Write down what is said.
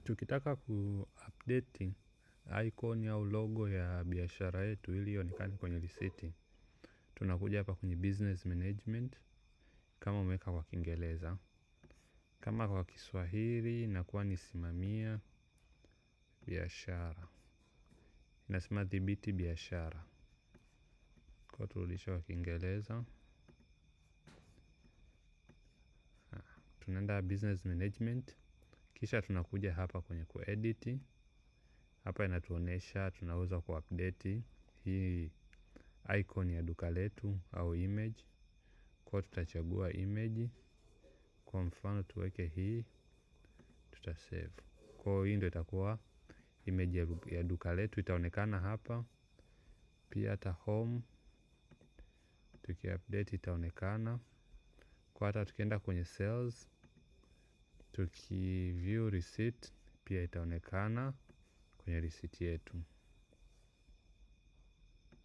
Tukitaka kuupdate icon au logo ya biashara yetu ili ionekane kwenye risiti, tunakuja hapa kwenye business management, kama umeweka kwa Kiingereza. Kama kwa Kiswahili inakuwa ni simamia biashara, inasema dhibiti biashara. Kwa turudisha kwa Kiingereza, tunaenda business management, kisha tunakuja hapa kwenye kuedit. Hapa inatuonesha tunaweza kuupdate hii icon ya duka letu au image. Kwa tutachagua image, kwa mfano tuweke hii, tutasave. Kwa hii ndio itakuwa image ya duka letu, itaonekana hapa. Pia hata home tukiupdate itaonekana. Kwa hata tukienda kwenye sales tukiview receipt pia itaonekana kwenye receipt yetu.